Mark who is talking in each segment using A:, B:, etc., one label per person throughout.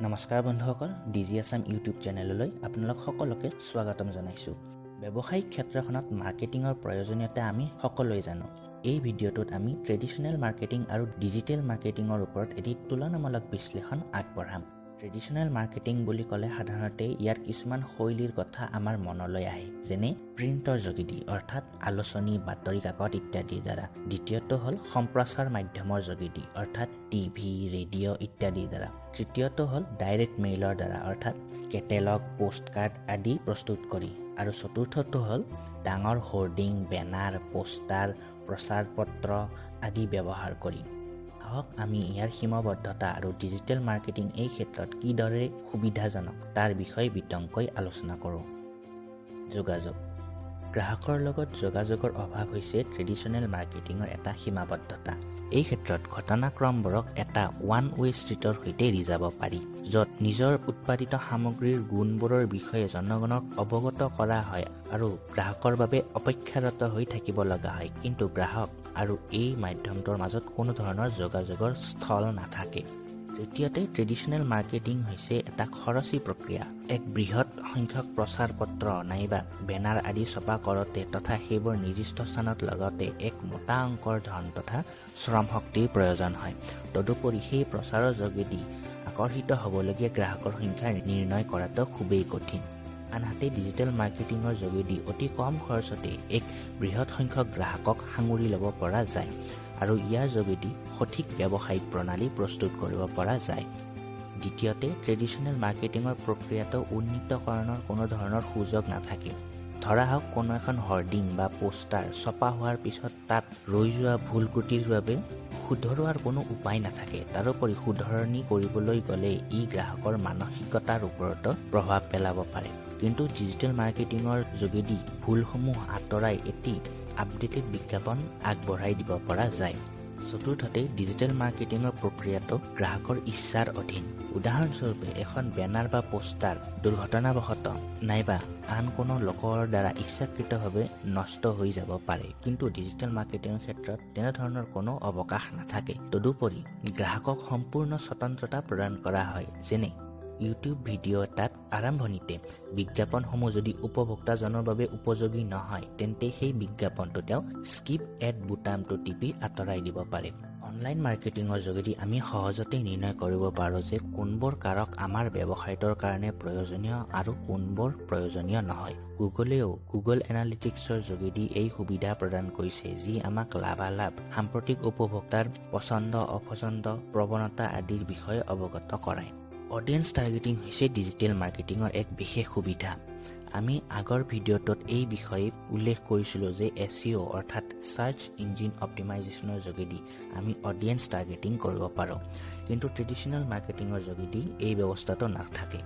A: নমস্কাৰ বন্ধুসকল, ডিজি আছাম ইউটিউব চেনেললৈ আপোনালোক সকলোকে স্বাগতম জনাইছোঁ। ব্যৱসায়িক ক্ষেত্ৰখনত মাৰ্কেটিঙৰ প্ৰয়োজনীয়তা আমি সকলোৱে জানো। এই ভিডিঅ'টোত আমি ট্ৰেডিশ্যনেল মাৰ্কেটিং আৰু ডিজিটেল মাৰ্কেটিঙৰ ওপৰত এটি তুলনামূলক বিশ্লেষণ আগবঢ়াম। ট্ৰেডিশ্যনেল মাৰ্কেটিং বুলি ক'লে সাধাৰণতে ইয়াৰ কিছুমান শৈলীৰ কথা আমাৰ মনলৈ আহে, যেনে প্ৰিণ্টৰ যোগেদি, অৰ্থাৎ আলোচনী, বাতৰি কাকত ইত্যাদিৰ দ্বাৰা। দ্বিতীয়টো হ'ল সম্প্ৰচাৰ মাধ্যমৰ যোগেদি, অৰ্থাৎ টিভি, ৰেডিঅ' ইত্যাদিৰ দ্বাৰা। তৃতীয়টো হ'ল ডাইৰেক্ট মেইলৰ দ্বাৰা, অৰ্থাৎ কেটেলগ, পোষ্ট কাৰ্ড আদি প্ৰস্তুত কৰি। আৰু চতুৰ্থটো হ'ল ডাঙৰ হোৰ্ডিং, বেনাৰ, পোষ্টাৰ, প্ৰচাৰ পত্ৰ আদি ব্যৱহাৰ কৰি। আহক, আমি ইয়াৰ সীমাবদ্ধতা আৰু ডিজিটেল মাৰ্কেটিং এই ক্ষেত্ৰত কিদৰে সুবিধাজনক তাৰ বিষয়ে বিতংকৈ আলোচনা কৰোঁ। যোগাযোগ। গ্ৰাহকৰ লগত যোগাযোগৰ অভাৱ হৈছে ট্ৰেডিশ্যনেল মাৰ্কেটিঙৰ এটা সীমাবদ্ধতা। এই ক্ষেত্ৰত ঘটনাক্ৰমবোৰক এটা ওৱান ৱে ষ্ট্ৰীটৰ সৈতে ৰিজাব পাৰি, য'ত নিজৰ উৎপাদিত সামগ্ৰীৰ গুণবোৰৰ বিষয়ে জনগণক অৱগত কৰা হয় আৰু গ্ৰাহকৰ বাবে অপেক্ষাৰত হৈ থাকিব লগা হয়। কিন্তু গ্ৰাহক আৰু এই মাধ্যমটোৰ মাজত কোনো ধৰণৰ যোগাযোগৰ স্থল নাথাকে। তৃতীয়তে, ট্ৰেডিশ্যনেল মাৰ্কেটিং হৈছে এটা খৰচী প্ৰক্ৰিয়া। এক বৃহৎ সংখ্যক প্ৰচাৰ পত্ৰ নাইবা বেনাৰ আদি ছপা কৰোঁতে তথা সেইবোৰ নিৰ্দিষ্ট স্থানত লগাওঁতে এক মোটা অংকৰ ধন তথা শ্ৰম শক্তিৰ প্ৰয়োজন হয়। তদুপৰি সেই প্ৰচাৰৰ যোগেদি আকৰ্ষিত হ'বলগীয়া গ্ৰাহকৰ সংখ্যা নিৰ্ণয় কৰাটো খুবেই কঠিন। আনহাতে ডিজিটেল মাৰ্কেটিঙৰ যোগেদি অতি কম খৰচতে এক বৃহৎ সংখ্যক গ্ৰাহকক সাঙুৰি ল'ব পৰা যায় আৰু ইয়াৰ যোগেদি সঠিক ব্যৱসায়িক প্ৰণালী প্ৰস্তুত কৰিব পৰা যায়। দ্বিতীয়তে, ট্ৰেডিশ্যনেল মাৰ্কেটিঙৰ প্ৰক্ৰিয়াটো উন্নীতকৰণৰ কোনো ধৰণৰ সুযোগ নাথাকে। ধৰা হওক, কোনো এখন হৰ্ডিং বা পোষ্টাৰ ছপা হোৱাৰ পিছত তাত ৰৈ যোৱা ভুল ত্ৰুটিৰ বাবে শুধৰোৱাৰ কোনো উপায় নাথাকে। তাৰোপৰি শুধৰণি কৰিবলৈ গ'লে ই গ্ৰাহকৰ মানসিকতাৰ ওপৰতো প্ৰভাৱ পেলাব পাৰে। কিন্তু ডিজিটেল মাৰ্কেটিঙৰ যোগেদি ভুলসমূহ আঁতৰাই এটি আপডেটেড বিজ্ঞাপন আগবঢ়াই দিব পৰা যায়। চতুৰ্থতে, ডিজিটেল মাৰ্কেটিঙৰ প্ৰক্ৰিয়াটো গ্ৰাহকৰ ইচ্ছাৰ অধীন। উদাহৰণস্বৰূপে, এখন বেনাৰ বা পোষ্টাৰ দুৰ্ঘটনাবশতঃ নাইবা আন কোনো লোকৰ দ্বাৰা ইচ্ছাকৃতভাৱে নষ্ট হৈ যাব পাৰে। কিন্তু ডিজিটেল মাৰ্কেটিঙৰ ক্ষেত্ৰত তেনেধৰণৰ কোনো অৱকাশ নাথাকে। তদুপৰি গ্ৰাহকক সম্পূৰ্ণ স্বতন্ত্ৰতা প্ৰদান কৰা হয়। যেনে ইউটিউব ভিডিঅ' এটাত আৰম্ভণিতে বিজ্ঞাপনসমূহ যদি উপভোক্তাজনৰ বাবে উপযোগী নহয়, তেন্তে সেই বিজ্ঞাপনটো তেওঁ স্কিপ এড বুটামটো টিপি আঁতৰাই দিব পাৰে। অনলাইন মাৰ্কেটিঙৰ যোগেদি আমি সহজতে নিৰ্ণয় কৰিব পাৰোঁ যে কোনবোৰ কাৰক আমাৰ ব্যৱসায়টোৰ কাৰণে প্ৰয়োজনীয় আৰু কোনবোৰ প্ৰয়োজনীয় নহয়। গুগলেও গুগল এনালিটিক্সৰ যোগেদি এই সুবিধা প্ৰদান কৰিছে, যি আমাক লাভালাভ, সাম্প্ৰতিক উপভোক্তাৰ পচন্দ অপচন্দ, প্ৰৱণতা আদিৰ বিষয়ে অৱগত কৰায়। অডিয়েন্স টাৰ্গেটিং হৈছে ডিজিটেল মাৰ্কেটিঙৰ এক বিশেষ সুবিধা। আমি আগৰ ভিডিঅ'টোত এই বিষয়ে উল্লেখ কৰিছিলোঁ যে এছইঅ', অৰ্থাৎ চাৰ্চ ইঞ্জিন অপ্টিমাইজেশ্যনৰ যোগেদি আমি অডিয়েন্স টাৰ্গেটিং কৰিব পাৰোঁ। কিন্তু ট্ৰেডিশ্যনেল মাৰ্কেটিঙৰ যোগেদি এই ব্যৱস্থাটো নাথাকে।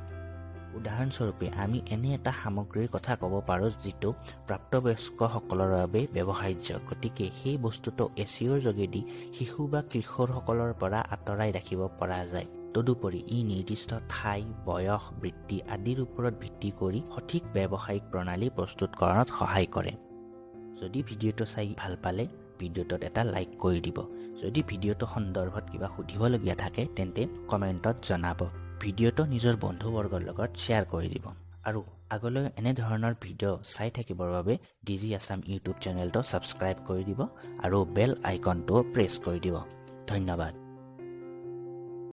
A: উদাহৰণস্বৰূপে, আমি এনে এটা সামগ্ৰীৰ কথা ক'ব পাৰোঁ যিটো প্ৰাপ্তবয়স্কসকলৰ বাবে ব্যৱহাৰ্য। গতিকে সেই বস্তুটো এছইঅ'ৰ যোগেদি শিশু বা কিশোৰসকলৰ পৰা আঁতৰাই ৰাখিব পৰা যায়। তদুপৰি ই নিৰ্দিষ্ট ঠাই, বয়স, বৃত্তি আদিৰ ওপৰত ভিত্তি কৰি সঠিক ব্যৱসায়িক প্ৰণালী প্ৰস্তুতকৰণত সহায় কৰে। যদি ভিডিঅ'টো চাই ভাল পালে, ভিডিঅ'টোত এটা লাইক কৰি দিব। যদি ভিডিঅ'টো সন্দৰ্ভত কিবা সুধিবলগীয়া থাকে, তেন্তে কমেণ্টত জনাব। ভিডিঅ'টো নিজৰ বন্ধুবৰ্গৰ লগত শ্বেয়াৰ কৰি দিব আৰু আগলৈ এনেধৰণৰ ভিডিঅ' চাই থাকিবৰ বাবে ডিজি আছাম ইউটিউব চেনেলটো ছাবস্ক্ৰাইব কৰি দিব আৰু বেল আইকনটো প্ৰেছ কৰি দিব। ধন্যবাদ।